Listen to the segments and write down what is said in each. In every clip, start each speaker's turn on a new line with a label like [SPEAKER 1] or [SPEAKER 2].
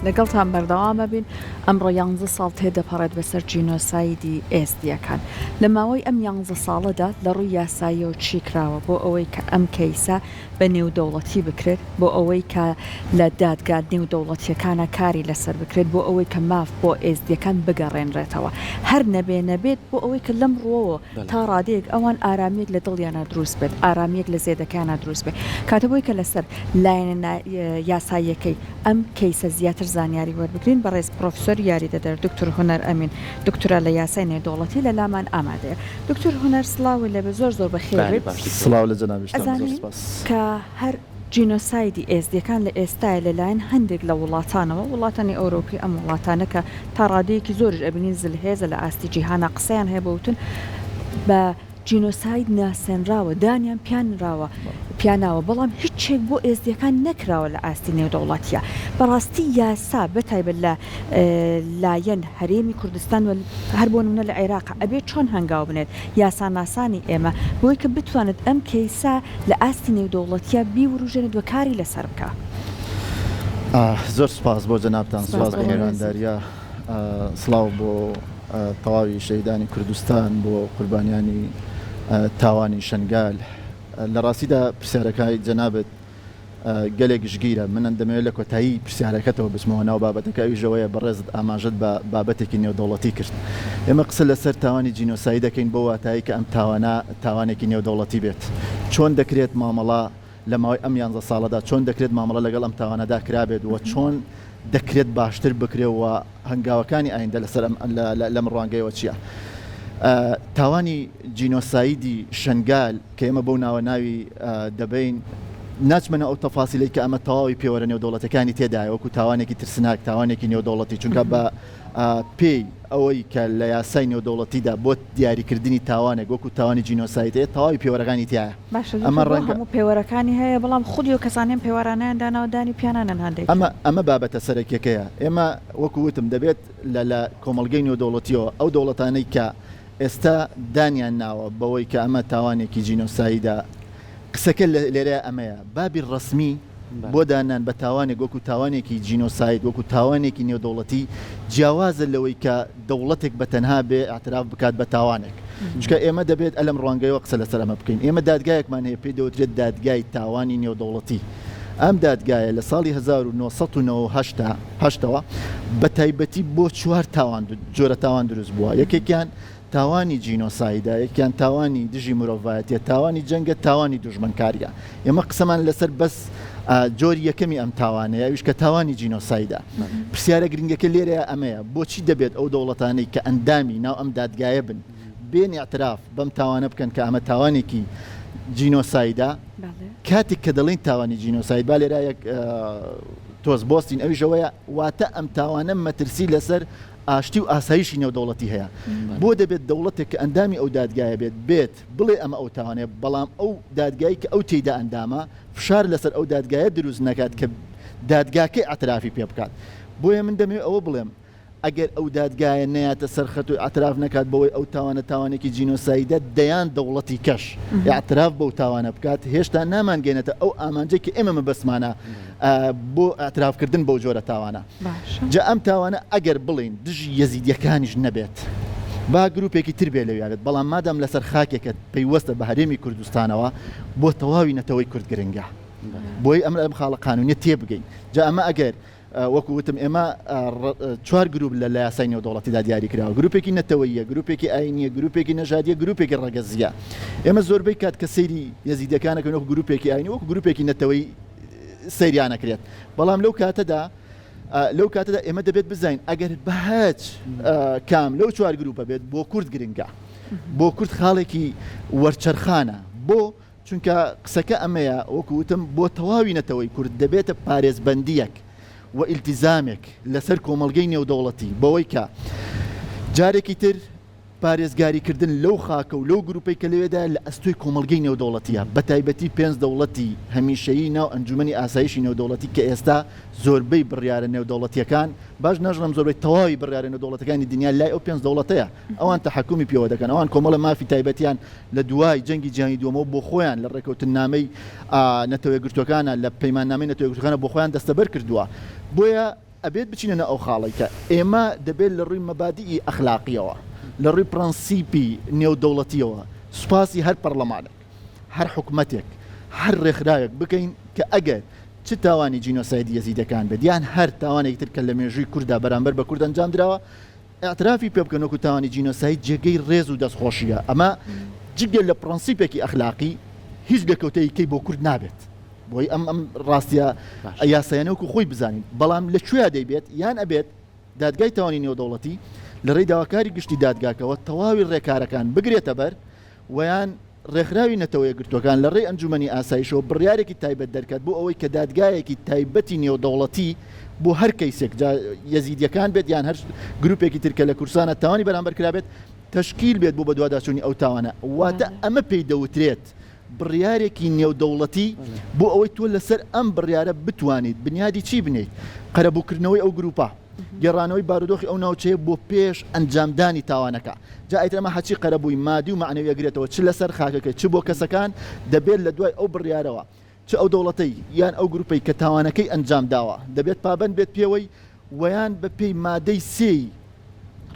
[SPEAKER 1] لەگەڵتان بەردەوام ئەبین، ئەمڕۆ یانزە ساڵ تێدەپەڕێت بەسەر جینۆسایدی ئێزدییەکان. لە ماوەی ئەم یانزە ساڵەدا لە ڕووی یاساییەوە چی کراوە بۆ ئەوەی کە ئەم کەیسە بە نێودەوڵەتی بکرێت، بۆ ئەوەی کە لە دادگا نێودەوڵەتییەکانا کاری لەسەر بکرێت، بۆ ئەوەی کە ماف بۆ ئێزدییەکان بگەڕێنرێتەوە، هەر نەبێ نەبێت بۆ ئەوەی کە لەم ڕووەوە تا ڕادەیەک ئەوان ئارامییەک لە دڵیانا دروست بێت، ئارامییەک لە زێدەکەیانا دروست بێت. کاتە بۆی کە لەسەر لایەنە یاساییەکەی ئەم کەیسە زیاتر زانیاری وەربگرین، بەڕێز پڕۆفیسۆر یاریدەدەر دکتور هونەر ئەمین، دکتورا لە یاسای نێودەوڵەتی لە لامان ئامادەیە. دکتور هونەر سڵاوت لێبێ زۆر زۆر بەخێر بێیت.
[SPEAKER 2] سڵاو لە جەنابیشتان زۆر
[SPEAKER 1] ئەزانین
[SPEAKER 2] سپاس.
[SPEAKER 1] کە هەر جینۆسایدی ئێزدیەکان لە ئێستایا لە لایەن هەندێک لە وڵاتانەوە، وڵاتانی ئەورۆپی ئەم وڵاتانە کە تا ڕادەیەکی زۆریش ئەبینین زلهێزە لە ئاستی جیهانا قسەیان هەیە بۆ وتن بە جینۆساید ناسێنراوە دانیان پیانراوە پیاناوە بەڵام هیچێک بۆ ئێزدیەکان نەکراوە لە ئاستی نێودەوڵەتیا بەڕاستی یاسا بەتایبەت لە لایەن هەرێمی کوردستان و هەر بۆ نمونە لە عێراق ئەبێت چۆن هەنگاو بنێت یاساناسانی ئێمە بۆی کە بتوانێت ئەم کەیسە لە ئاستی نێودەوڵەتیا بیوروژێنێت و کاری لەسەر بکا.
[SPEAKER 2] زۆر سوپاس بۆ جەنابتان، سوپاس بۆ میوانداریە، سڵاو بۆ تەواوی شەهیدانی کوردستان، بۆ قوربانیانی تاوانی شەنگال. لە ڕاستیدا پرسیارەکای جەنابت گەلێک گشتگیرە، من دەمەوێت لە کۆتایی پرسیارەکەتەوە بچمەوە ناو بابەتەکە، ئەویش ئەوەیە بەڕێزت ئاماژەت بە بابەتێکی نێودەوڵەتی کرد. ئێمە قسە لەسەر تاوانی جینۆساید دەکەین بەو واتایەی کە ئەم تاوانە تاوانێکی نێودەوڵەتی بێت. چۆن دەکرێت مامەڵە لە ماوەی ئەم یانزە ساڵەدا چۆن دەکرێت مامەڵە لەگەڵ ئەم تاوانەدا کرابێت و چۆن دەکرێت باشتر بکرێت و هەنگاوەکانی ئایندە لەسەر ئەم لەم ڕوانگەیەوە چییە؟ تاوانی جینۆسایدی شەنگال کە ئێمە بەو ناوە ناوی دەبەین، ناچمە ناو ئەو تەفاسیلەی کە ئەمە تەواوی پێوەرە نێودەوڵەتیەکانی تێدایە وەکو تاوانێکی ترسناک، تاوانێکی نێودەوڵەتی، چونکە بە پێی ئەوەی کە لە یاسای نێودەوڵەتیدا بۆ دیاریکردنی تاوانێک وەکو تاوانی جینۆساید هەیە تەواوی پێوەرەکانی تیایە.
[SPEAKER 1] باشە
[SPEAKER 2] ئەمە
[SPEAKER 1] دکتۆر بۆ
[SPEAKER 2] ڕەنگە.
[SPEAKER 1] هەموو پێوەرەکانی هەیە بەڵام خودی ئەو کەسانەی ئەم پێوەرانەیان داناوە دانی پیانانەن هەندێکیان.
[SPEAKER 2] ئەمە ئەمە بابەتە سەرەکیەکەیە. ئێمە وەکو وتم دەبێت لە لە کۆمەڵگەی نێودەوڵەتیەوە ئەو دەوڵەتانەی کە ئێستا دانیان ناوە بەوەی کە ئەمە تاوانێکی جینۆسایدە، قسەکە لێرەیا ئەمەیە، بابی ڕەسمی بۆ داننان بە تاوانێک وەکو تاوانێکی جینۆساید، وەکو تاوانێکی نێودەوڵەتی جیاوازە لەوەی کە دەوڵەتێک بە تەنها بێ ئیعتراف بکات بە تاوانێک. چونکە ئێمە دەبێت ئەلەم ڕوانگەیەوە قسە لەسەر ئەمە بکەین. ئێمە دادگایەکمان هەیە پێی دەوترێت دادگای تاوانی نێودەوڵەتی. ئەم دادگایە لە ساڵی 1998 ەوە بە تایبەتی بۆ چوار تاوان جۆرە تاوان دروست بووە. یەکێکیان تاوانی جینۆسایدە، یەکیان تاوانی دژی مرۆڤایەتیە، تاوانی جەنگە، تاوانی دوژمنکاریە. ئێمە قسەمان لەسەر بەس جۆری یەکەمی ئەم تاوانەیە، ئەویش کە تاوانی جینۆسایدە. پرسیارە گرنگەکە لێرەیا ئەمەیە، بۆچی دەبێت ئەو دەوڵەتانەی کە ئەندامی ناو ئەم دادگایە بن، بێن ئیعتراف بەم تاوانە بکەن کە ئەمە تاوانێکی جینۆسایدە؟ کاتێک کە دەڵێین تاوانی جینۆساید، با لێرە یەک تۆز بۆستین، ئەویش ئەوەیە واتە ئەم تاوانە مەترسی لەسەر ئاشتی و ئاسایشی نێودەوڵەتی هەیە. بۆ دەبێت دەوڵەتێک کە ئەندامی ئەو دادگایە بێت، بێت بڵێ ئەمە ئەو تاوانەیە، بەڵام ئەو دادگای کە ئەو تێیدا ئەندامە، فشار لەسەر ئەو دادگایە دروست نەکات کە دادگاکەی ئیعترافی پێ بکات. بۆیە من دەمەوێت ئەوە بڵێم، ئەگەر ئەو دادگایە نەیاتە سەر خەت و ئیعتراف نەکات بەوەی ئەو تاوانە تاوانێکی جینۆسایدە، دەیان دەوڵەتی کەش ئیعتراف بەو تاوانە بکات، هێشتا نامانگەینێتە ئەو ئامانجەی کە ئێمە مەبەستمانە بۆ ئیعترافکردن بەو جۆرە تاوانە. جا ئەم تاوانە ئەگەر بڵێین دژی یەزیدیەکانیش نەبێت با گروپێکی تر بێ لەویا بێت، بەڵام مادام لەسەر خاکێکە پەیوەستە بە هەرێمی کوردستانەوە بۆ تەواوی نەتەوەی کورد گرنگە. بۆیە ئەم لەم خاڵە قانونیە تێبگەین. جا ئەمە ئەگەر وەکو وتم ئێمە چوار گروپ لە لە یاسای نێودەوڵەتیدا دیاری کراوە، گروپێکی نەتەوەییە، گروپێکی ئاینیە، گروپێکی نەژادیە، گروپێکی ڕەگەزیە. ئێمە زۆربەی کات کە سەیری یەزیدیەکان ئەکەین وەکو گروپێکی ئاینی، وەکو گروپێکی نەتەوەیی سەیریان ئەکرێت. بەڵام لەو کاتەدا لەو کاتەدا ئێمە دەبێت بزانین ئەگەر بەهەچ کام لەو چوار گروپە بێت بۆ کورد گرنگە بۆ کورد خاڵێکی وەرچەرخانە بۆ چونکە قسەکە ئەمەیە وەکو وتم بۆ تەواوی نەتەوەی کورد دەبێتە پارێزبەندیەک و ئیلتیزامێک لەسەر کۆمەڵگەی نێودەوڵەتی بەوەی کە جارێکی تر پارێزگاریکردن لەو خاکە و لەو گروپەی کە لەوێدایە لە ئەستۆی کۆمەڵگەی نێودەوڵەتییە، بەتایبەتی پێنج دەوڵەتی هەمیشەیی ناو ئەنجومەنی ئاسایشی نێودەوڵەتی کە ئێستا زۆربەی بڕیارە نێودەوڵەتییەکان، باش ناشڵێم زۆربەی، تەواوی بڕیارە نێودەوڵەتەکانی دنیا لای ئەو پێنج دەوڵەتەیە، ئەوان تەحەکومی پێوە دەکەن، ئەوان کۆمەڵە مافی تایبەتیان لە دوای جەنگی جیهانی دووەمەوە بۆ خۆیان لە ڕێکەوتننامەی نەتەوەیەکگرتووەکانە، لە پەیماننامەی نەتەوەیەکگرتووەکانە بۆ خۆیان دەستەبەر کردووە. بۆیە. ئەبێت بچینە ناو ئەو خاڵەی کە ئێمە دەبێت لە ڕووی مەبادیئی ئەخلاقییەوە، لە ڕووی پرەنسیپی نێودەوڵەتییەوە سوپاسی هەر پەڕڵەمانێک، هەر حکومەتێک، هەر ڕێکخراوێک بکەین کە ئەگەر چ تاوانی جینۆسایدی یەزیدەکان بێت یان هەر تاوانێکی تر کە لە مێژووی کورددا بەرامبەر بە کورد ئەنجام دراوە، ئیعترافی پێ بکەن وەکو تاوانی جینۆساید جێگەی ڕێز و دەستخۆشییە. ئەمە جگە لە پرەنسیپێکی ئەخلاقی هیچ لێکەوتەیەکی بۆ کورد نابێت. بۆی ئەم ئەم ڕاستیە یاسایانە وەکو خۆی بزانین بەڵام لە کوێیا دەیبێت یان ئەبێت دادگای تاوانی نێودەوڵەتی لە ڕێی داواکاری گشتی دادگاکەوە تەواوی ڕێکارەکان بگرێتە بەر ویان ڕێکخراوی نەتەوە یەکگرتووەکان لە ڕێی ئەنجومەنی ئاسایشەوە بڕیارێکی تایبەت دەرکات بۆ ئەوەی کە دادگایەکی تایبەتی نێودەوڵەتی بۆ هەر کەیسێک جا یەزیدیەکان بێت یان هەر گروپێکی تر کە لە کوردستانە تاوانی بەرامبەر کرابێت تەشکیل بێت بۆ بەدواداچوونی ئەو تاوانە واتە ئەمە پێی دەوترێت بڕیارێکی نێودەوڵەتی بۆ ئەوەی تۆ لەسەر ئەم بڕیارە بتوانیت بنیادی چی بنێیت؟ قەرەبووکردنەوەی ئەو گروپە، گێڕانەوەی بارودۆخی ئەو ناوچەیە بۆ پێش ئەنجامدانی تاوانەکە. جا ئیتر ئەمە هەرچی قەرەبووی مادی و مەعنەوی ئەگرێتەوە چ لەسەر خاکەکەی چ بۆ کەسەکان، دەبێت لە دوای ئەو بڕیارەوە چ ئەو دەوڵەتەی یان ئەو گروپەی کە تاوانەکەی ئەنجام داوە دەبێت پابەند بێت پێوەی وەیان بە پێی مادەی سێی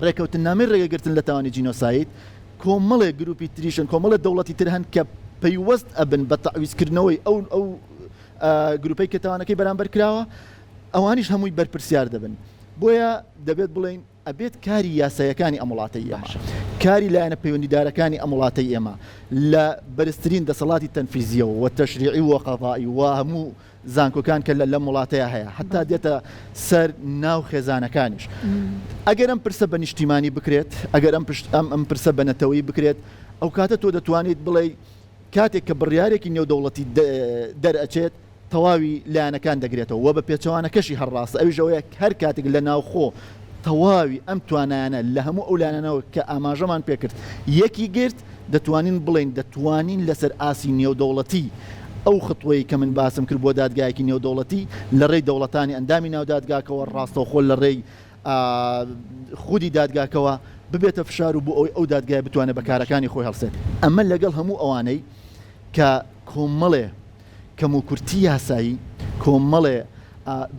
[SPEAKER 2] ڕێکەوتننامەی ڕێگەگرتن لە تاوانی جینۆساید کۆمەڵێک گروپی تریشن کۆمەڵێک دەوڵەتی تر هەن کە پەیوەست ئەبن بە تەعویزکردنەوەی ئەو ئەو گروپەی کە تاوانەکەی بەرامبەر کراوە ئەوانیش هەمووی بەرپرسیار دەبن بۆیە دەبێت بڵێین ئەبێت کاری یاساییەکانی ئەم وڵاتەی ئێمە، کاری لایەنە پەیوەندیدارەکانی ئەم وڵاتەی ئێمە لە بەرزترین دەسەڵاتی تەنفیزییەوە و تەشریعی و قەزائی و هەموو زانکۆکان کە لەم وڵاتەیا هەیە هەتا دێتە سەر ناو خێزانەکانیش ئەگەر ئەم پرسە بە نیشتیمانی بکرێت ئەگەر ئەم پشت ئەم ئەم پرسە بە نەتەوەیی بکرێت ئەو کاتە تۆ دەتوانیت بڵێی کاتێک کە بڕیارێکی نێودەوڵەتی دەرئەچێت تەواوی لایەنەکان دەگرێتەوە وە بە پێچەوانەکەشی هەر ڕاستە ئەویش ئەوەیە هەر کاتێک لە ناوخۆ تەواوی ئەم توانایانە لە هەموو ئەو لایەنانەوە کە ئاماژەمان پێکرد یەکی گرت دەتوانین بڵێین دەتوانین لەسەر ئاستی نێودەوڵەتی ئەو خطوەی کە من باسم کرد بۆ دادگایەکی نێودەوڵەتی لە ڕێی دەوڵەتانی ئەندامی ناو دادگاکەوە ڕاستەوخۆ لە ڕێی خودی دادگاکەوە ببێتە فشار و بۆ ئەوەی ئەو دادگایە بتوانێت بە کارەکانی خۆی هەڵسێت ئەمە لەگەڵ هەموو ئەوانەی کە کۆمەڵێ کەموکورتی یاسایی، کۆمەڵێ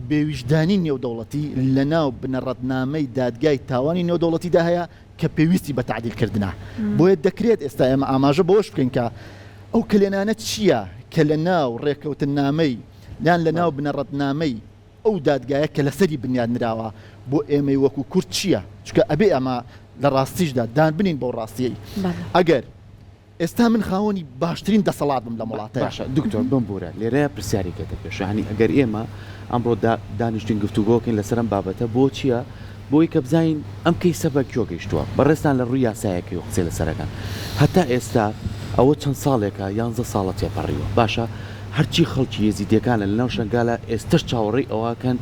[SPEAKER 2] بێویژدانی نێودەوڵەتی لەناو بنەڕەتنامەی دادگای تاوانی نێودەوڵەتیدا هەیە کە پێویستی بە تەعدیلکردنە. بۆیە دەکرێت ئێستا ئێمە ئاماژە بەوەش بکەین کە ئەو کەلێنانە چییە کە لەناو ڕێککەوتننامەی یان لەناو بنەڕەتنامەی ئەو دادگایە کە لەسەری بنیات نراوە بۆ ئێمەی وەکو کورد چییە؟ چونکە ئەبێ ئەمە لە ڕاستیشدا دان بنین بەو ڕاستییەی ئەگەر ئێستا من خاوەنی باشترین دەسەڵات بم لەم وڵاتەیا.
[SPEAKER 3] باشە دکتۆر بمبورە لێرەیا پرسیارێک دێتە پێش یانی ئەگەر ئێمە ئەمڕۆ دانیشتین گفتوگۆ کەین لەسەر ئەم بابەتە بۆ چیە بۆی کە بزانین ئەم کەیسە بە کوێ گەیشتووە بەڕێزتان لە ڕووی یاسایەکەی قسەی لەسەر ئەکەن هەتا ئێستا ئەوە چەند ساڵێکە یانزە ساڵە تێپەڕیوە باشە هەرچی خەڵکی یەزیدیەکانە لەناو شەنگالە ئێستەش چاوەڕێی ئەوەکەن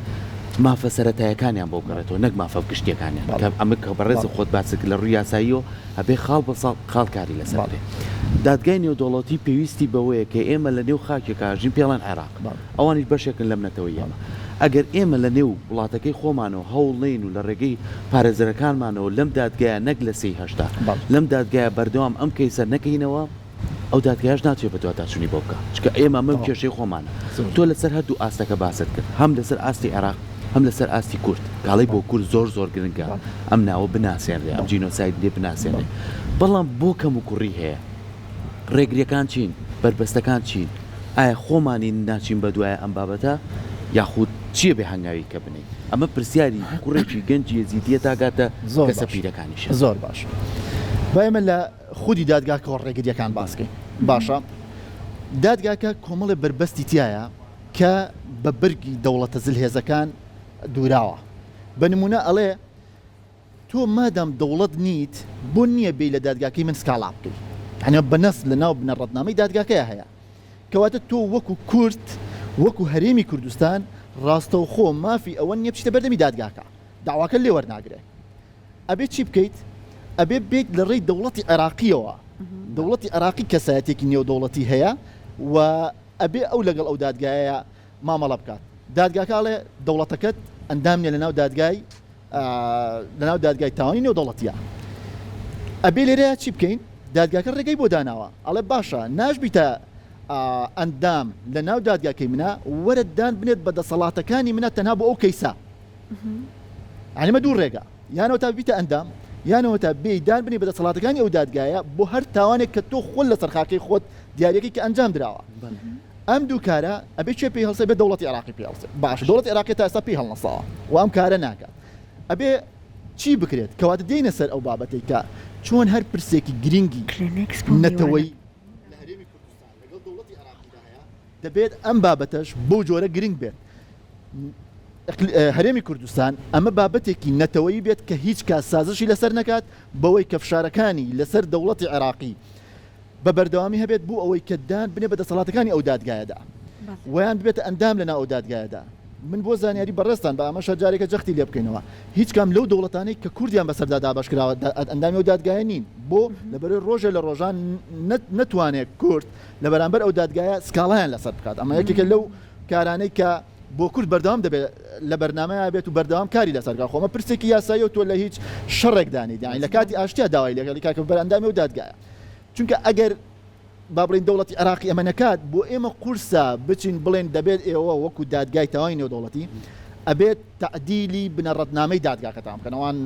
[SPEAKER 3] مافە سەرەتایەکانیان بۆ بگەڕێتەوە نەک مافە گشتیەکانیان کە ئەمە کە بەڕێز خۆت باست کرد لە ڕووی یاساییەوە ئەبێ خاڵ بە خاڵ کاری لەسەر بکرێ. دادگای نێودەوڵەتی پێویستی بەوەیە کە ئێمە لە نێو خاکێکا ئەژین پێڵێن عێراق. ئەوانیش بەشێکن لەم نەتەوەی ئێمە. ئەگەر ئێمە لە نێو وڵاتەکەی خۆمانەوە هەوڵ نەین و لە ڕێگەی پارێزەرەکانمانەوە لەم دادگایە نەک لە سێی هەشتا لەم دادگایە بەردەوام ئەم کەیسە نەکەینەوە، ئەو دادگایەش ناچێ بەدواداچوونی بۆ بکا چونکە ئێمە ئەمە کێشەی خۆمانە. تۆ لەسەر هەردوو ئاستەکە باست کرد هەم لەسەر ئاستی عێراق هەم لەسەر ئاستی کورد کاڵی بۆ کورد زۆر زۆر گرنگە ئەم ناوە بناسێنرێ ئەم جینۆساید لێ بناسێنرێ بەڵام بۆ کەم و کوڕی هەیە ڕێگریەکان چین بەربەستەکان چین ئایا خۆمانین ناچین بەدوای ئەم بابەتە یاخود چییە بێ هەنگاوی کە بنێین ئەمە پرسیاری کوڕێکی گەنجی یەزیدیە تاگاتە کەسە پیرەکانیش.
[SPEAKER 2] زۆر باش با ئێمە لە خودی دادگاکەوە ڕێگریەکان باس کەین باشە دادگاکە کۆمەڵێ بەربەستی تایە کە بە بەرگی دەوڵەتە زلهێزەکان دووراوە بە نمونە ئەڵێ تۆ مادام دەوڵەت نیت بۆ نییە بێی لە دادگاکەی من سکاڵا بکەی یعنی بە نەس لە ناو بنەڕەتنامەی دادگاکەیا هەیە کەواتە تۆ وەکو کورد وەکو هەرێمی کوردستان ڕاستەوخۆ مافی ئەوە نییە بچیتە بەردەمی دادگاکە داواکە لێ وەرناگرێ ئەبێ چی بکەیت؟ ئەبێ بێیت لە ڕێی دەوڵەتی عێراقییەوە، دەوڵەتی عێراقی کەسایەتییەکی نێودەوڵەتی هەیە و ئەبێ ئەو لەگەڵ ئەو دادگایە مامەڵە بکات. دادگاکە ئەڵێ دەوڵەتەکەت ئەندام نییە لەناو دادگای لەناو دادگای تاوانی نێودەوڵەتییە. ئەبێ لێرەیا چی بکەین؟ دادگاکە ڕێگەی بۆ داناوە ئەڵێ باشە ناشبیتە ئەندام لەناو دادگاکەی منە، وەرە دان بنێت بە دەسەڵاتەکانی منە تەنها بۆ ئەو کەیسە. یانی ئەمە دوو ڕێگا، یانەوە تا ببیتە ئەندام، یانەوە تا بێی دان بنێی بە دەسەڵاتەکانی ئەو دادگایە بۆ هەر تاوانێک کە تۆ خۆت لەسەر خاکەی خۆت دیاریەکەی کە ئەنجام دراوە. ئەم دوو کارە ئەبێ کێ پێی هەڵسێ؟ ئەبێ دەوڵەتی عێراقی پێی هەڵسێ. باشە دەوڵەتی عێراقی تا ئێستا پێی هەڵنەساوە و ئەم کارە ناکات. ئەبێ چی بکرێت؟ کەواتە دێینە سەر ئەو بابەتەی کە چۆن هەر پرسێکی گرینگی
[SPEAKER 1] کلێنێکس بۆ میوانە.
[SPEAKER 2] نەتەوەیی لە هەرێمی کوردستان لەگەڵ دەوڵەتی عێراقیدا هەیە، دەبێت ئەم بابەتەش بەو جۆرە گرنگ بێت. هەرێمی کوردستان ئەمە بابەتێکی نەتەوەیی بێت کە هیچ کات سازشی لەسەر نەکات بەوەی کە فشارەکانی لەسەر دەوڵەتی عێراقی بە بەردەوامی هەبێت بۆ ئەوەی کە دان بنێ بە دەسەڵاتەکانی ئەو دادگایەدا ویان ببێتە ئەندام لەناو ئەو دادگایەدا. من بۆ زانیاری بەڕێزتان با ئەمەش هەر جارێکە جەختی لێ بکەینەوە هیچ کام لەو دەوڵەتانەی کە کوردیان بەسەردا دابەش کراوە ئەندامی ئەو دادگایە نین بۆ لەبەرەوەی ڕۆژێ لە ڕۆژان نەتوانێت کورد لە بەرامبەر ئەو دادگایە سکاڵایان لەسەر بکات ئەمە یەکێکە لەو کارانەی کە بۆ کورد بەردەوام دەبێت لە بەرنامەیا بێت و بەردەوام کاری لەسەر بکات خۆ ئەمە پرسێکی یاساییە و تۆ لە هیچ شەڕێکدا نیت یانی لە کاتی ئاشتیا داوای لێکەی کاکە بەر ئەندامی ئەو دادگایە چونکە ئەگەر با بڵێین دەوڵەتی عێراقی ئەمە نەکات بۆ ئێمە قورسە بچین بڵێن دەبێت ئێوە وەکو دادگای تاوانی نێودەوڵەتی ئەبێت تەعدیلی بنەڕەتنامەی دادگاکەتان بکەن ئەوان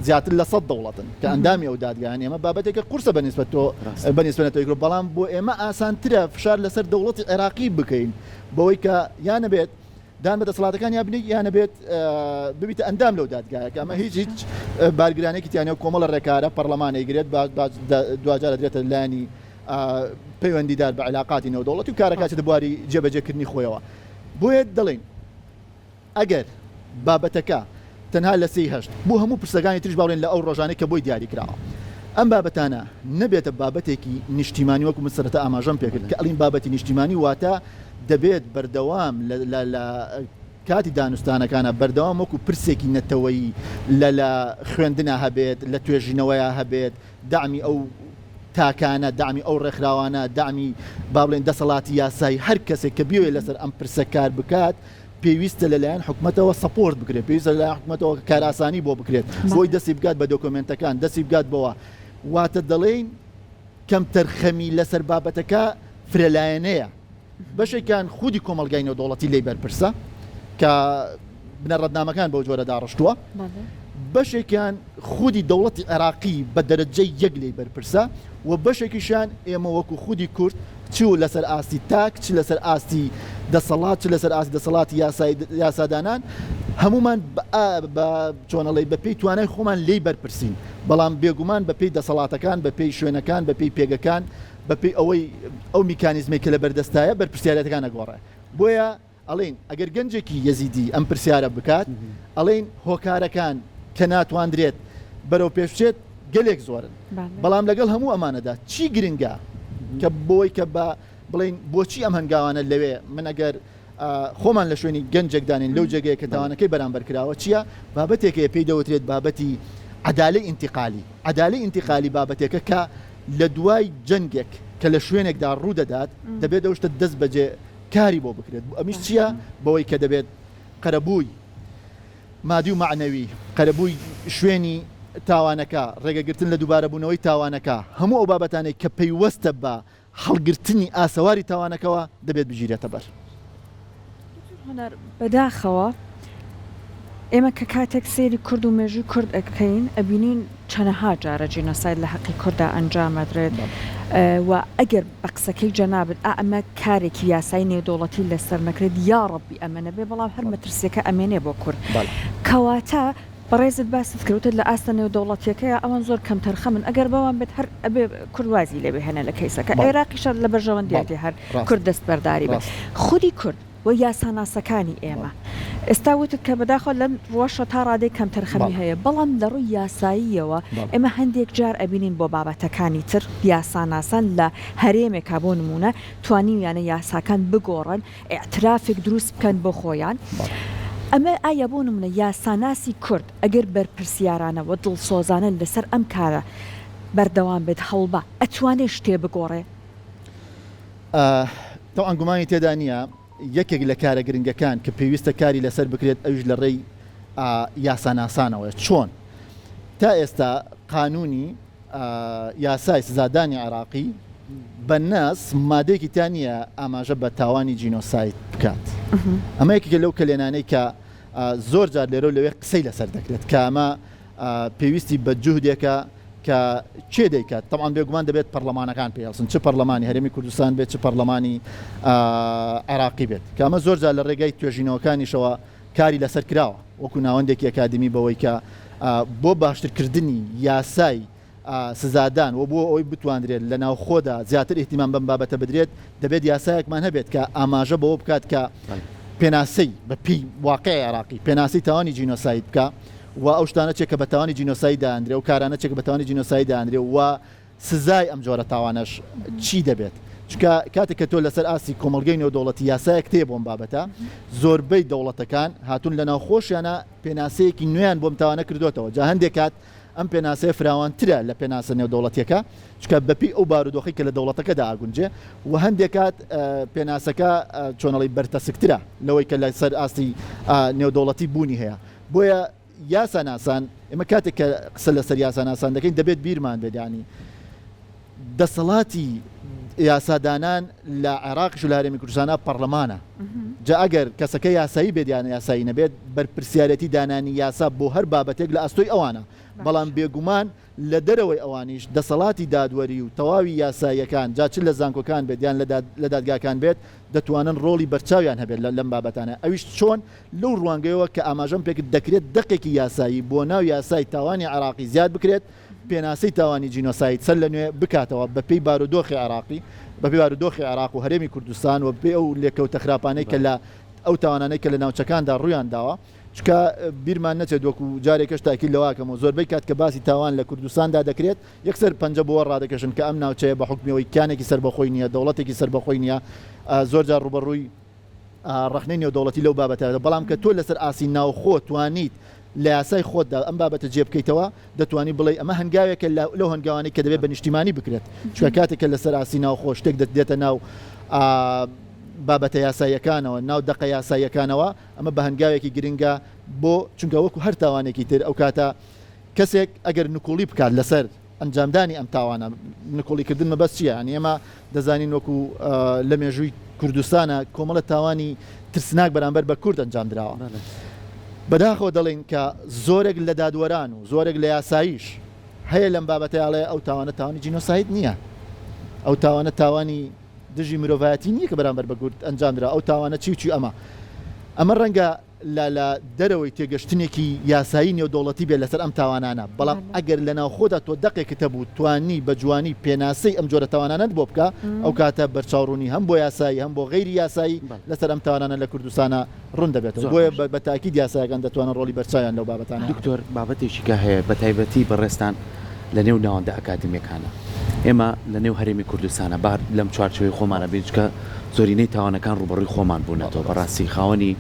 [SPEAKER 2] زیاتر لە سەد دەوڵەتن کە ئەندامی ئەو دادگایان ئێمە بابەتێکە قورسە بە نیسبەت تۆ بە نیسبەت نەتەوەی کورد بەڵام بۆ ئێمە ئاسانترە فشار لەسەر دەوڵەتی عێراقی بکەین بەوەی کە یان ئەبێت دان بە دەسەڵاتەکان یا بنێی یان ئەبێت ببیتە ئەندام لەو دادگایە کە ئەمە هیچ هیچ بارگرانێکی تیا نیە و کۆمەڵە ڕێکارە پەڕلەمان ئەیگرێت دواجار ئەدرێتە لایەنی پەیوەندیدار بە عیلاقاتی نێودەوڵەتی و کارەکە ئەچێتە بواری جێبەجێکردنی خۆیەوە بۆیە دەڵێین ئەگەر بابەتەکە تەنها لە سێی هەشت بۆ هەموو پرسەکانی تریش با بڵێین لە ئەو ڕۆژانەی کە بۆی دیاری کراوە ئەم بابەتانە نەبێتە بابەتێکی نیشتیمانی وەکو من سەرەتا ئاماژەم پێکرد کە ئەڵین بابەتی نیشتیمانی واتە دەبێت بەردەوام لە لە لە کاتی دانوستانەکانا بەردەوام وەکو پرسێکی نەتەوەیی لە لە خوێندنا هەبێت لە توێژینەوەیا هەبێت دەعمی ئەو تاکانە دەعمی ئەو ڕێکخراوانە دەعمی با بڵێین دەسەڵاتی یاسایی هەر کەسێک کە بیەوێت لەسەر ئەم پرسە کار بکات پێویستە لەلایەن حکومەتەوە support بکرێت، پێویستە لەلایەن حکومەتەوە کارئاسانی بۆ بکرێت بۆی دەستی بگات بە دۆکۆمێنتەکان، دەستی بگات بەوە. واتە دەڵێین کەمتەرخەمی لەسەر بابەتەکە فرەلایەنەیە، بەشێکیان خودی کۆمەڵگای نێودەوڵەتی لێی بەرپرسە کە بنەڕەتنامەکان بەو جۆرە داڕشتووە، بەشێکیان خودی دەوڵەتی عێراقی بە دەرەجەی یەک لێی بەرپرسە و بەشێکیشیان ئێمە وەکو خودی کورد چ لەسەر ئاستی تاک چ لەسەر ئاستی دەسەڵات چ لەسەر ئاستی دەسەڵاتی یاسایی یاسادانان هەموومان بە چۆنەڵی بە پێی توانای خۆمان لێی بەرپرسین بەڵام بێگومان بە پێی دەسەڵاتەکان بە پێی شوێنەکان بە پێی پێگەکان بە پێی ئەوەی ئەو میکانیزمەی کە لە بەردەستایە بەرپرسیارەتەکان ئەگۆڕێ بۆیە ئەڵێین ئەگەر گەنجێکی یەزیدی ئەم پرسیارە بکات، ئەڵێین هۆکارەکان کە ناتواندرێت بەرەو پێش بچێت گەلێک زۆرن، بەڵام لەگەڵ هەموو ئەمانەدا چی گرنگە کە بۆی کە بە بڵێین بۆچی ئەم هەنگاوانە لەوێ من ئەگەر خۆمان لە شوێنی گەنجێک دانین لەو جێگەیە کە تاوانەکەی بەرامبەر کراوە چییە؟ بابەتێک هەیە پێی دەوترێت بابەتی عەدالەی ئینتیقالی، عەدالەی ئینتیقالی بابەتێکە کە لە دوای جەنگێک کە لە شوێنێکدا ڕوودەدات دەبێت ئەو شتە دەست بەجێ کاری بۆ بکرێت، ئەمیش چییە؟ بەوەی کە دەبێت قەرەبووی مادی و مەعنەوی، قەرەبووی شوێنی تاوانەکە، ڕێگەگرتن لە دووبارەبوونەوەی تاوانەکە، هەموو ئەو بابەتانەی کە پەیوەستە بە هەڵگرتنی ئاسەواری تاوانەکەوە دەبێت بگیرێتە بەر.
[SPEAKER 1] دکتۆر هونەر، بەداخەوە ئێمە کە کاتێک سەیری کورد و مێژووی کورد ئەکەین ئەبینین چەنەها جارە جینۆساید لە هەقی کوردا ئەنجام ئەدرێت و ئەگەر بە قسەکەی جەنابت ئا ئەمە کارێکی یاسایی نێودەوڵەتی لەسەر نەکرێت یاڕەبی ئەمە نەبێ بەڵام هەر مەترسیەکە ئەمێنێ بۆ کورد کەواتە بەڕێزت باست کرد وتت لە ئاستە نێودەوڵەتیەکەیا ئەوان زۆر کەمتەرخەمن ئەگەر بەوان بێت هەر ئەبێ کورد وازی لێ بهێنێ لە کەیسەکە عێراقیشە لە بەرژەوەندیەتی هەر کورد دەستبەرداری بێت خودی کورد و یاساناسەکانی ئێمە. ئێستا وتت کە بەداخەوە لەم ڕووەشەوە تا ڕادەیەک کەمتەرخەمی هەیە، بەڵام لە ڕووی یاساییەوە ئێمە هەندێک جار ئەبینین بۆ بابەتەکانی تر یاساناسان لە هەرێمێکا بۆ نموونە توانیویانە یاساکان بگۆڕن، ئیعترافێک دروست بکەن بۆ خۆیان. ئەمە ئایا بۆ نموونە یاساناسی کورد ئەگەر بەرپرسیارانە و دڵسۆزانە لەسەر ئەم کارە بەردەوام بێت هەڵبا ئەتوانێ شتێ بگۆڕێ؟
[SPEAKER 2] تەبعەن گومانی تێدا نییە یەکێک لە کارە گرنگەکان کە پێویستە کاری لەسەر بکرێت ئەویش لە ڕێی یاساناسانەوەیە چۆن تا ئێستا قانونی یاسای سزادانی عێراقی بە نەس مادەیەکی تیا نییە ئاماژە بە تاوانی جینۆساید بکات ئەمە یەکێکە لەو کەلێنانەی کە. زۆر جار لێرە و لەوێ قسەی لەسەر دەکرێت کە ئەمە پێویستی بە جوهدێکە کە کێ دەیکات؟ تەبعەن بێگومان دەبێت پەڕلەمانەکان پێی هەڵسن، چ پەڕلەمانی هەرێمی کوردستان بێت، چ پەڕلەمانی عێراقی بێت، کە ئەمە زۆر جار لە ڕێگای توێژینەوەکانیشەوە کاری لەسەر کراوە وەکو ناوەندێکی ئەکادیمی بەوەی کە بۆ باشترکردنی یاسای سزادان و بۆ ئەوەی بتواندرێت لە ناوخۆدا زیاتر ئیهتیمام بەم بابەتە بدرێت، دەبێت یاسایەکمان هەبێت کە ئاماژە بەوە بکات کە پێناسەی بە پێی واقعی عێراقی پێناسەی تاوانی جینۆساید بکا و ئەو شتانە چیە کە بە تاوانی جینۆساید دائەندرێ و کارانە چیە کە بە تاوانی جینۆساید دائەندرێ و سزای ئەم جۆرە تاوانەش چی دەبێت. چونکە کاتێک کە تۆ لەسەر ئاستی کۆمەڵگەی نێودەوڵەتی یاسایەک تێ بۆم بابەتە زۆربەی دەوڵەتەکان هاتوون لە ناوخۆشیانە پێناسەیەکی نوێیان بۆم تاوانە کردوێتەوە جا هەندێک کات ئەم پێناسەیە فراوانترە لە پێناسە نێودەوڵەتییەکە، چونکە بەپێی ئەو بارودۆخەی کە لە دەوڵەتەکەدا ئەگونجێ و هەندێک کات پێناسەکە چۆن ئەڵێی بەرتەسکترە لەوەی کە لەسەر ئاستی نێودەوڵەتی بوونی هەیە. بۆیە یاساناسان، ئێمە کاتێک کە قسە لەسەر یاساناسان دەکەین دەبێت بیرمان بێت یانی دەسەڵاتی یاسادانان لە عێراقیش و لە هەرێمی کوردستانا پەڕلەمانە. جا ئەگەر کەسەکە یاسایی بێت یان یاسایی نەبێت، بەرپرسیارێتی دانانی یاسا بۆ هەر بابەتێک لە ئەستۆی ئەوانە. بەڵام بێگومان لە دەرەوەی ئەوانیش دەسەڵاتی دادوەری و تەواوی یاساییەکان جا چ لە زانکۆکان بێت یان لە دادگاکان بێت دەتوانن ڕۆڵی بەرچاویان هەبێت لەم بابەتانە ئەویش چۆن لەو ڕوانگەیەوە کە ئاماژەم پێکرد دەکرێت دەقێکی یاسایی بۆ ناو یاسای تاوانی عێراقی زیاد بکرێت پێناسەی تاوانی جینۆساید سەر لە نوێ بکاتەوە بە پێی بارودۆخی عێراقی، بە پێی بارودۆخی عێراق و هەرێمی کوردستان و بە پێی ئەو لێکەوتە خراپانەی کە لە ئەو تاوانانەی کە لە ناوچەکاندا ڕوویان داوە. چونکە بیرمان نەچێت وەکو جارێکەش تاکید لەوە ئەکەمەوە زۆربەی کات کە باسی تاوان لە کوردستاندا دەکرێت یەکسەر پەنجە بۆوە ڕادەکێشن کە ئەم ناوچەیە بە حوکمی ئەوەی کیانێکی سەربەخۆی نییە، دەوڵەتێکی سەربەخۆی نییە زۆر جار ڕووبەڕووی ڕەخنەی نێودەوڵەتی لەو بابەتە، بەڵام کە تۆ لەسەر ئاستی ناوخۆ توانیت لە یاسای خۆتدا ئەم بابەتە جێ بکەیتەوە، دەتوانی بڵێی ئەمە هەنگاوێکە لەو هەنگاوانەی کە دەبێت بە نیشتیمانی بکرێت، چونکە کاتێک کە لەسەر ئاستی ناوخۆ شتێک دێتە ناو بابەتە یاساییەکانەوە، ناو دەقە یاساییەکانەوە، ئەمە بە هەنگاوێکی گرنگە بۆ، چونکە وەکو هەر تاوانێکی تر ئەو کاتە کەسێک ئەگەر نکوڵی بکات لەسەر ئەنجامدانی ئەم تاوانە، نکوڵیکردن مەبەست چییە؟ یانی ئێمە دەزانین وەکو لە مێژووی کوردستانە کۆمەڵە تاوانی ترسناک بەرامبەر بە کورد ئەنجام دراوە. بەداخەوە دەڵێین کە زۆرێک لە دادوەران و زۆرێک لە یاساییش هەیە لەم بابەتە ئەڵێ ئەو تاوانە تاوانی جینۆساید نییە، ئەو تاوانە تاوانی دژی مرۆڤایەتی نییە کە بەرامبەر بە کورد ئەنجام درا، ئەو تاوانە چی و چی ئەمە ئەمە ڕەنگە لە لە دەرەوەی تێگەشتنێکی یاسایی نێودەوڵەتی بێت لەسەر ئەم تاوانانە، بەڵام ئەگەر لە ناوخۆدا تۆ دەقێکت هەبوو توانی بە جوانی پێناسەی ئەم جۆرە تاوانانەت بۆ بکا، ئەو کاتە بەرچاوڕوونی هەم بۆ یاسایی هەم بۆ غەیری یاسایی لەسەر ئەم تاوانانە لە کوردستانا ڕوون دەبێتەوە. بۆیە بە تاکید یاسایەکان دەتوانن ڕۆڵی بەرچاویان لەو بابەتانە هەبێت.
[SPEAKER 3] دکتۆر بابەتێکی کە هەیە بە تایبەتی بەڕێزتان لە نێو ناوەندە ئەکادیمیەکانە ئێمە لە نێو هەرێمی کوردستانە با لەم چوارچێوەی خۆمانە بین چونکە زۆرینەی تاوانەکان ڕووبەڕووی خۆمان بوونەتەوە بەڕاستی خاوەنی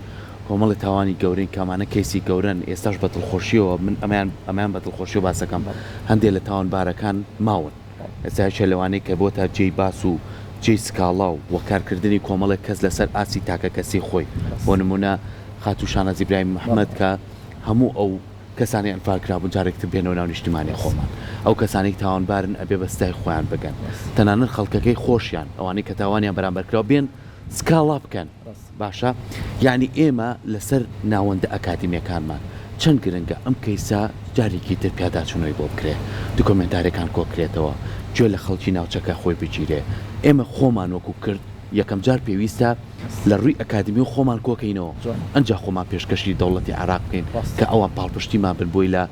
[SPEAKER 3] کۆمەڵی تاوانی گەورەین کە ئەمانە کەیسی گەورەن ئێستاش بە دڵخۆشیەوە من ئەمەیان ئەمەیان بە دڵخۆشیەوە باسەکەم هەندێ لە تاوانبارەکان ماون ئێستا یەکێ لەوانەی کە بۆتە جێی باس و جێی سکاڵا و وەکارکردنی کۆمەڵێک کەس لەسەر ئاستی تاکەکەسی خۆی بۆ نمونە خاتوو شاناز ئیبراهیم محمد کە هەموو ئەو کەسانەی ئەنفال کرابوون جارێک تر بێنەوە ناو نیشتیمانی خۆمان ئەو کەسانەی تاوانبارن ئەبێ بە سزای خۆیان بگەن تەنانەت خەڵکەکەی خۆشیان ئەوانەی کە تاوانیان بەرامبەر کراوە بێن سکاڵا بکەن باشە یانی ئێمە لەسەر ناوەندە ئەکادیمیەکانمان چەند گرنگە ئەم کەیسە جارێکی تر پیاداچونەوەی بۆ بکرێ دکۆمێنتارەکان کۆکرێتەوە گوێ لە خەڵکی ناوچەکە خۆی بگیرێ ئێمە خۆمان وەکو کرد یەکەم جار پێویستە لە ڕووی ئەکادیمیەوە خۆمان کۆکەینەوە ئەنجا خۆمان پێشکەشی دەوڵەتی عێراق بکەین کە ئەوان پاڵپشتیمان بن بۆی لە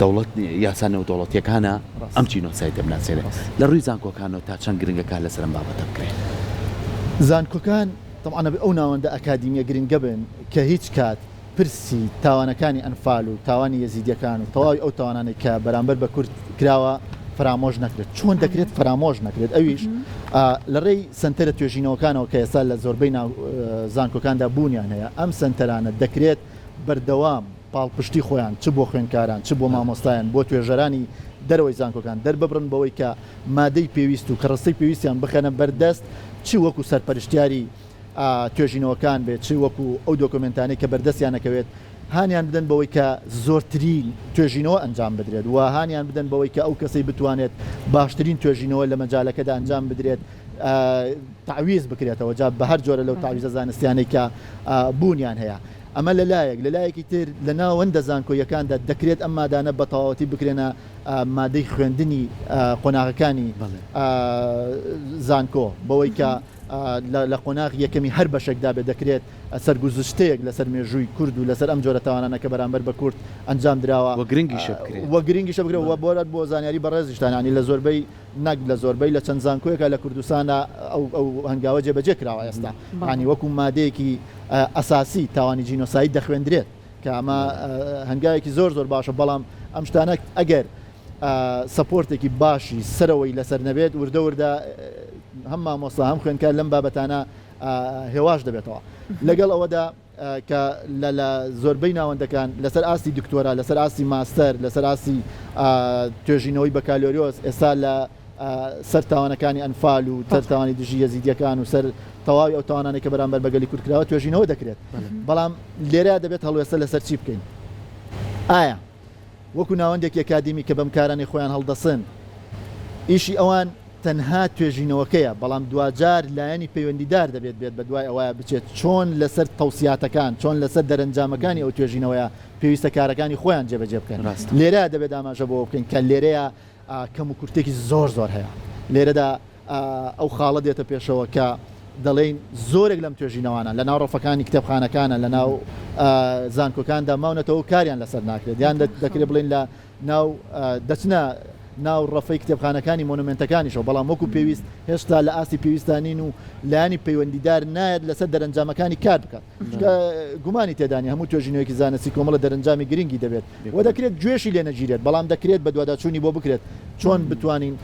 [SPEAKER 3] دەوڵەت یاسا نێودەوڵەتیەکانا ئەم جینۆسایدە بناسێنێ. لە ڕووی زانکۆکانەوە تا چەند گرنگە کار لەسەر ئەم بابەتە بکرێ؟
[SPEAKER 2] زانکۆکان تەبعەن ئەبێ ئەو ناوەندە ئەکادیمیە گرنگە بن کە هیچ کات پرسی تاوانەکانی ئەنفال و تاوانی یەزیدیەکان و تەواوی ئەو تاوانانەی کە بەرامبەر بە کورد کراوە فەرامۆش نەکرێت. چۆن دەکرێت فەرامۆش نەکرێت؟ ئەویش لە ڕێی سەنتەرە توێژینەوەکانەوە کە ئێستا لە زۆربەی ناو زانکۆکاندا بوونیان هەیە. ئەم سەنتەرانە دەکرێت بەردەوام پاڵپشتی خۆیان چ بۆ خوێندکاران، چ بۆ مامۆستایان، بۆ توێژەرانی دەرەوەی زانکۆکان دەرببڕن بەوەی کە مادەی پێویست و کەرەستەی پێویستیان بخەنە بەردەست چ وەکو سەرپەرشتیاری توێژینەوەکان بێت، چ وەکو ئەو دۆکۆمێنتانەی کە بەردەستیان ئەکەوێت، هانیان بدەن بەوەی کە زۆرترین توێژینەوە ئەنجام بدرێت و هانیان بدەن بەوەی کە ئەو کەسەی بتوانێت باشترین توێژینەوە لە مەجالەکەدا ئەنجام بدرێت تەعویز بکرێتەوە جا بە هەر جۆرە لەو تەعویزە زانستیانەی کە بوونیان هەیە. ئەمە لە لایەک، لە لایەکی تر لە ناوەندە زانکۆییەکاندا دەکرێت ئەم مادانە بە تەواوەتی بکرێنە مادەی خوێندنی قۆناغەکانی زانکۆ، بەوەی کە لە قۆناغی یەکەمی هەر بەشێکدا بێت دەکرێت سەرگوزشتەیەک لەسەر مێژووی کورد و لەسەر ئەم جۆرە تاوانانە کە بەرامبەر بە کورد ئەنجام دراوە
[SPEAKER 3] و گرنگیشە بکرێت.
[SPEAKER 2] و گرنگیشە بکرێت و بۆ زانیاری بەڕێزیشتان یانی لە زۆربەی نەک لە زۆربەی لە چەند زانکۆیەکا لە کوردستانا ئەو ئەو هەنگاوە جێبەجێ کراوە ئێستا یانی وەکو مادەیەکی ئەساسی تاوانی جینۆساید دەخوێندرێت کە ئەمە هەنگاوێکی زۆر زۆر باشە بەڵام ئەم شتانە ئەگەر سەپۆرتێکی باشی سەرەوەی لەسەر نەبێت وردە وردە هەم مامۆستا هەم خوێندکار لەم بابەتانە هێواش دەبێتەوە لەگەڵ ئەوەدا کە لە لە زۆربەی ناوەندەکان لەسەر ئاستی دکتۆرا، لەسەر ئاستی ماستەر، لەسەر ئاستی توێژینەوەی بەکالۆریۆس ئێستا لە سەر تاوانەکانی ئەنفال و سەر تاوانی دژی یەزیدیەکان و سەر تەواوی ئەو تاوانانەی کە بەرامبەر بە گەلی کورد کراوە توێژینەوە دەکرێت. بەڵام لێرە دەبێت هەڵوێستە لەسەر چی بکەین؟ ئایا وەکو ناوەندێکی ئەکادیمی کە بەم کارانەی خۆیان هەڵدەسن ئیشی ئەوان تەنها توێژینەوەکەیە، بەڵام دواجار لایەنی پەیوەندیدار دەبێت بێت بەدوای ئەوەیا بچێت چۆن لەسەر تەوسیاتەکان، چۆن لەسەر دەرەنجامەکانی ئەو توێژینەوەیە پێویستە کارەکانی خۆیان جێبەجێ بکەن. لێرەیا دەبێت ئاماژە بەوە بکەین کە لێرەیا کەموکورتێکی زۆر زۆر هەیە. لێرەدا ئەو خاڵە دێتە پێشەوە کە دەڵێین زۆرێک لەم توێژینەوانە لەناو ڕەفەکانی کتێبخانەکانە، لەناو زانکۆکاندا ماونەتەوە و کاریان لەسەر ناکرێت، یان دەکرێت بڵێین لە ناو دەچنە ناو ڕەفەی کتێبخانەکانی مۆنۆمێنتەکانیشەوە، بەڵام وەکو پێویست هێشتا لە ئاستی پێویستدا نین و لایەنی پەیوەندیدار نایەت لەسەر دەرەنجامەکانی کار بکات، چونکە گومانی تێدا نیە هەموو توێژینەوەیەکی زانستی کۆمەڵە دەرەنجامی گرنگی دەبێت و دەکرێت گوێشی لێ نەگیرێت، بەڵام دەکرێت بەدواداچوونی بۆ بکرێت چۆن بتوانین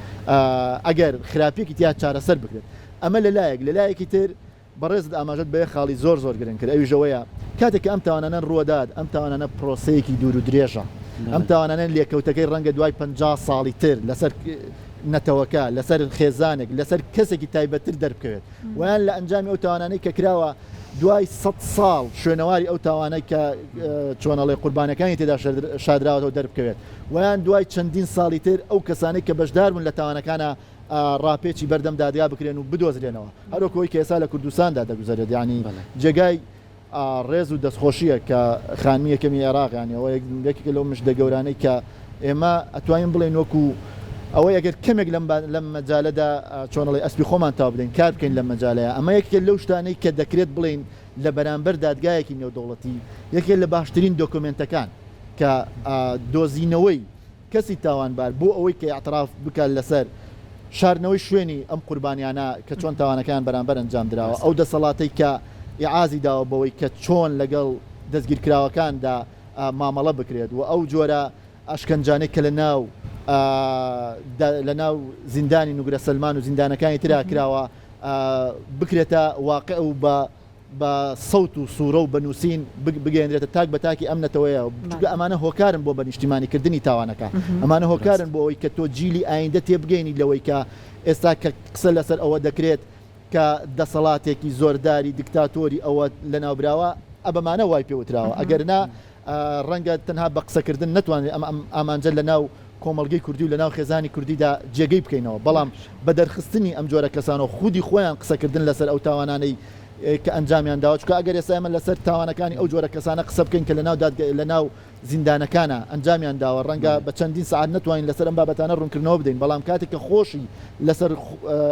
[SPEAKER 2] ئەگەر خراپیەکی تیا چارەسەر بکرێت. ئەمە لە لایەک، لە لایەکی تر بەڕێزت ئاماژەت بە یەک خاڵی زۆر زۆر گرنگ کرد ئەویش ئەوەیە کاتێک کە ئەم تاوانانە ڕووەدات ئەم تاوانانە پرۆسەیەکی دوور و درێژە ئەم تاوانانە لێکەوتەکەی ڕەنگە دوای 50 ساڵی تر لەسەر نەتەوەکە لەسەر خێزانێک لەسەر کەسێکی تایبەتتر دەربکەوێت ویان لە ئەنجامی ئەو تاوانانەی کە کراوە دوای سە ساڵ شوێنەواری ئەو تاوانەی کە چۆنەڵێ قوربانەکانی تێدا شادراوەتەوە دەربکەوێت ویان دوای چەندین ساڵی تر ئەو کەسانەی کە بەشدار بوون لە تاوانەکانە ڕاپێچی بەردەم دادگا بکرێن و بدۆزرێنەوە هەروەک ئەوەی کە ئێستا لە کوردستاندا دەگوزەرێت یانی جێگای ڕێز و دەستخۆشیە کە خانمی یەکەمی عێراق یانی ئەوە یەکێکە لەو مژدە گەورانەی کە ئێمە ئەتوانین بڵێین وەکو ئەوەی ئەگەر کەمێک لەم لەم مەجالەدا چۆنەڵی ئەسپی خۆمان تاو بدەین کار بکەین لەم مەجالەیە ئەمە یەکێکە لەو شتانەی کە دەکرێت بڵێین لە بەرامبەر دادگایەکی نێودەوڵەتی یەکێک لە باشترین دۆکۆمێنتەکان کە دۆزینەوەی کەسی تاوانبار بۆ ئەوەی کە ئیعتراف بکات لەسەر شاردنەوەی شوێنی ئەم قوربانیانە کە چۆن تاوانەکەیان بەرامبەر ئەنجام دراوە، ئەو دەسەڵاتەی کە ئیعازی داوە بەوەی کە چۆن لەگەڵ دەستگیرکراوەکاندا مامەڵە بکرێت و ئەو جۆرە ئەشکەنجانەی کە لەناو لەناو زیندانی نوگرە سەلمان و زیندانەکانی ترا کراوە بکرێتە واقع و بە بە سەوت و سوورە و بە نووسین بگەیەنرێتە تاک بە تاکی ئەم نەتەوەیە، چونکە ئەمانە هۆکارن بۆ بە نیشتیمانی کردنی تاوانەکە، ئەمانە هۆکارن بۆ ئەوەی کە تۆ جیلی ئایندە تێبگەینی لەوەی کە ئێستا کە قسە لەسەر ئەوە دەکرێت کە دەسەڵاتێکی زۆرداری دکتاتۆری ئەوە لەناوبراوە، ئە بەمانە وای پێ وتراوە، ئەگەرنا ڕەنگە تەنها بە قسەکردن نەتوانرێت ئەم ئامانجە لە ناو کۆمەڵگەی کوردی و لە ناو خێزانی کوردیدا جێگەی بکەینەوە، بەڵام بە دەرخستنی ئەم جۆرە کەسانە و خودی خۆیان قسەکردن لەسەر ئەو تاوانانەی کە ئەنجامیان داوە، چونکە ئەگەر ئێستا ئێمە لەسەر تاوانەکانی ئەو جۆرە کەسانە قسە بکەین کە لە ناو دادگە لە ناو زیندانەکانا ئەنجامیان داوە، ڕەنگە بە چەندین سەعات نەتوانین لەسەر ئەم بابەتانە ڕوونکردنەوە بدەین، بەڵام کاتێک کە خۆشی لەسەر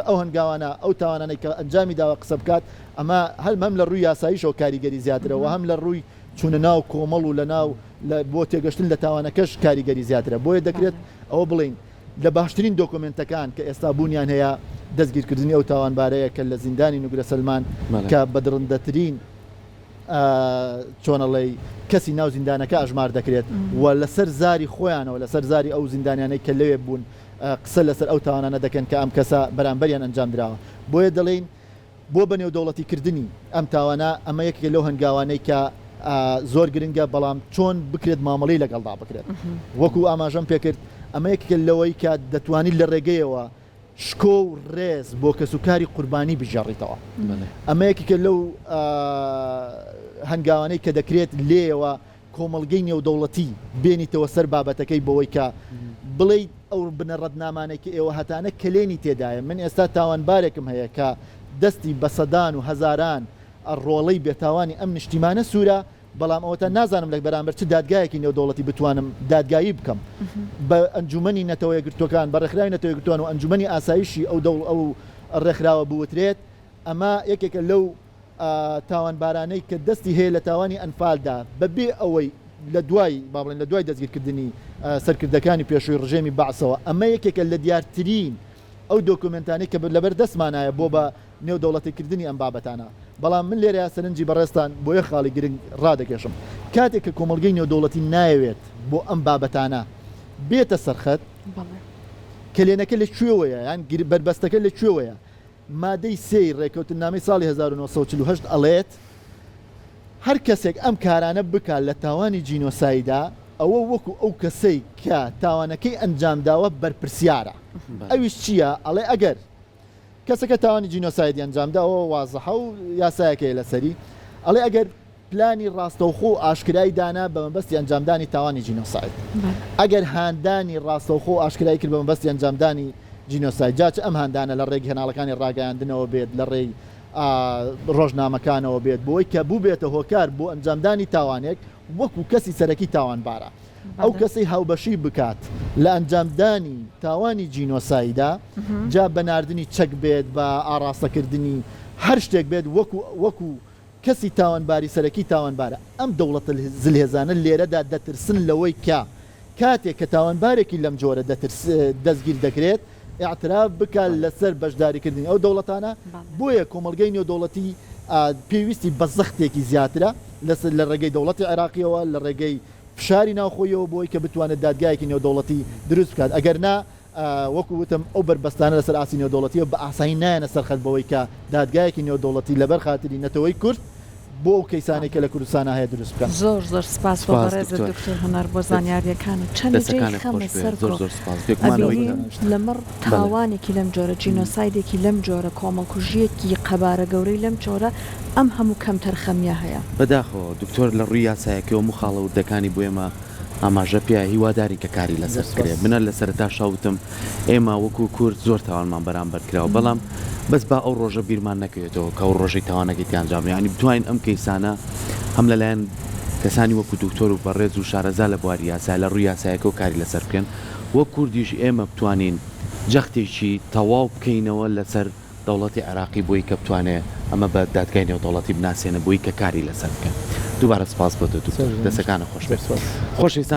[SPEAKER 2] ئەو هەنگاوانە، ئەو تاوانانەی کە ئەنجامی داوە قسە بکات، ئەمە هەم لە ڕووی یاساییشەوە کاریگەری زیاترە و هەم لە ڕووی چوونە ناو کۆمەڵ و لە ناو لە بۆ تێگەشتن لە تاوانەکەش کاریگەری زیاترە بۆیە دەکرێت ئەوە بڵێین لە باشترین دۆکۆمێنتەکان کە ئێستا بوونیان هەیە دەستگیرکردنی ئەو تاوانبارەیە کە لە زیندانی نوگرە سەلمان کە بە دڕندەترین چۆنەڵێی کەسی ناو زیندانەکە ئەژمار دەکرێت و لەسەر زاری خۆیانەوە لەسەر زاری ئەو زیندانیانەی کە لەوێ بوون قسە لەسەر ئەو تاوانانە دەکەن کە ئەم کەسە بەرامبەریان ئەنجام دراوە بۆیە دەڵێین بۆ بەنێودەوڵەتی کردنی ئەم تاوانە، ئەمە یەکێکە لەو هەنگاوانەی کە زۆر گرنگە، بەڵام چۆن بکرێت مامەڵەی لەگەڵدا بکرێت؟ وەکو ئاماژەم پێکرد، ئەمە یەکێکە لەوەی کە دەتوانیت لە ڕێگەیەوە شکۆ و ڕێز بۆ کەسوکاری قوربانی بگێڕیتەوە. ئەمە یەکێکە لەو هەنگاوانەی کە دەکرێت لێیەوە کۆمەڵگەی نێودەوڵەتی بێنیتەوە سەر بابەتەکەی بەوەی کە بڵێیت ئەو بنەڕەتنامانەی کە ئێوە هەتانە کەلێنی تێدایە، من ئێستا تاوانبارێکم هەیە کە دەستی بە سەدان و هەزاران ڕۆڵەی بێتاوانی ئەم نیشتیمانە سوورە، بەڵام ئەوەتا نازانم لە بەرامبەر چ دادگایەکی نێودەوڵەتی بتوانم دادگایی بکەم بە ئەنجومەنی نەتەوە یەکگرتووەکان، بە ڕێکخراوی نەتەوە یەکگرتووان و ئەنجومەنی ئاسایشی ئەو دەوڵ ئەو ڕێکخراوە بوترێت ئەمە یەکێکە لەو تاوانبارانەی کە دەستی هەیە لە تاوانی ئەنفالدا بەبێ ئەوەی لە دوای با بڵێین لە دوای دەستگیرکردنی سەرکردەکانی پێشووی ڕژێمی بەعسەوە ئەمە یەکێکە لە دیارترین ئەو دۆکۆمێنتانەی کە لەبەر دەستمانایە بۆ بە نێودەوڵەتی کردنی ئەم بابەتانە. بەڵام من لێرەیا سەرنجی بەڕێزتان بۆ یەک خاڵی گرنگ ڕادەکێشم. کاتێک کە کۆمەڵگەی نێودەوڵەتی نایەوێت بۆ ئەم بابەتانە بێتە سەر خەت، کەلێنەکە لە کوێوەیە یان بەربەستەکە لە کوێوەیە؟ مادەی سێی ڕێککەوتننامەی ساڵی 1948 ئەڵێت، هەر کەسێک ئەم کارانە بکات لە تاوانی جینۆسایدا، ئەوە وەکو ئەو کەسەی کە تاوانەکەی ئەنجامداوە بەرپرسیارە. ئەویش چییە؟ ئەڵێ ئەگەر کەسەکە تاوانی جینۆسایدی ئەنجامدا ئەوە وازحە و یاسایەک هەیە لەسەری، ئەڵێ ئەگەر پلانی ڕاستەوخۆ و ئاشکرای دانا بە مەبەستی ئەنجامدانی تاوانی جینۆساید، ئەگەر هاندانی ڕاستەوخۆ و ئاشکرای کرد بە مەبەستی ئەنجامدانی جینۆساید، جا چ ئەم هاندانە لە ڕێی کەناڵەکانی ڕاگەیاندنەوە بێت، لە ڕێی ڕۆژنامەکانەوە بێت، بۆی کە بووبێتە هۆکار بۆ ئەنجامدانی تاوانێک، وەکو کەسی سەرەکی تاوانبارە. ئەو کەسەی هاوبەشی بکات لە ئەنجامدانی تاوانی جینۆسایدا، جا بە ناردنی چەک بێت، بە ئاڕاستەکردنی هەر شتێک بێت، وەکو وەکو کەسی تاوانباری سەرەکی تاوانبارە. ئەم دەوڵەتە زلهێزانە لێرەدا دەترسن لەوەی کە کاتێک کە تاوانبارێکی لەم جۆرە دەترس دەستگیر دەکرێت، ئیعتراف بکات لەسەر بەشداریکردنی ئەو دەوڵەتانە، بۆیە کۆمەڵگەی نێودەوڵەتی پێویستی بە زەختێکی زیاترە لەسەر لە ڕێگەی دەوڵەتی عێراقییەوە، لە ڕێگەی فشاری ناوخۆییەوە بۆی کە بتوانێت دادگایەکی نێودەوڵەتی دروست بکات، ئەگەر نا وەکو وتم ئەو بەربەستانە لەسەر ئاستی نێودەوڵەتییەوە بە ئاسانی نایەنە سەر خەت بەوەی کە دادگایەکی نێودەوڵەتی لەبەر خاتری نەتەوەی کورد بۆ ئەو کەیسانەی کە لە کوردستانا هەیە دروست بکەن.
[SPEAKER 1] زۆر زۆر سپاس بۆ
[SPEAKER 3] سپاس
[SPEAKER 1] بەڕێزت
[SPEAKER 3] دکتۆر
[SPEAKER 1] دکتۆر هونەر بۆ زانیاریەکانت چەندە جێی
[SPEAKER 3] دەسەکانت
[SPEAKER 1] خەمە
[SPEAKER 3] خۆش بێ
[SPEAKER 1] سەرکۆ
[SPEAKER 3] زۆر زۆر سپاس بێگومان ئەوەی
[SPEAKER 1] ئەبینین
[SPEAKER 3] کە
[SPEAKER 1] لەمەڕ
[SPEAKER 3] بەڵێ.
[SPEAKER 1] تاوانێکی لەم جۆرە جینۆسایدێکی لەم جۆرە کۆمەڵکوژیەکی قەبارە گەورەی لەم جۆرە ئەم هەموو کەمتەرخەمیە هەیە.
[SPEAKER 3] بەداخەوە دکتۆر لە ڕووی یاسایەکەوە هەموو خاڵە وردەکانی بۆ ئێمە ئاماژە پێ هیوادارین کە کاری لەسەر بکرێ من هەر لە سەرەتاشا وتم ئێمە وەکو کورد زۆر تاوانمان بەرامبەر کراوە بەڵام بەس با ئەو ڕۆژە بیرمان نەکەوێتەوە کە ئەو ڕۆژەی تاوانەکەی تیا ئەنجام یانی بتوانین ئەم کەیسانە هەم لەلایەن کەسانی وەکو دکتۆر و بەڕێز و شارەزا لە بواری یاسا لە ڕووی یاسایەکەوە کاری لەسەر بکەن وەک کوردیش ئێمە بتوانین جەختێکی تەواو بکەینەوە لەسەر دەوڵەتی عێراقی بۆی کە بتوانێ ئەمە بە دادگای نێودەوڵەتی بناسێنێ بۆی کە کاری لەسەر بکەن. دووبارە سپاس بۆ تۆ دکتۆر. دەسەکانت خۆش بێت. خۆشەویستان.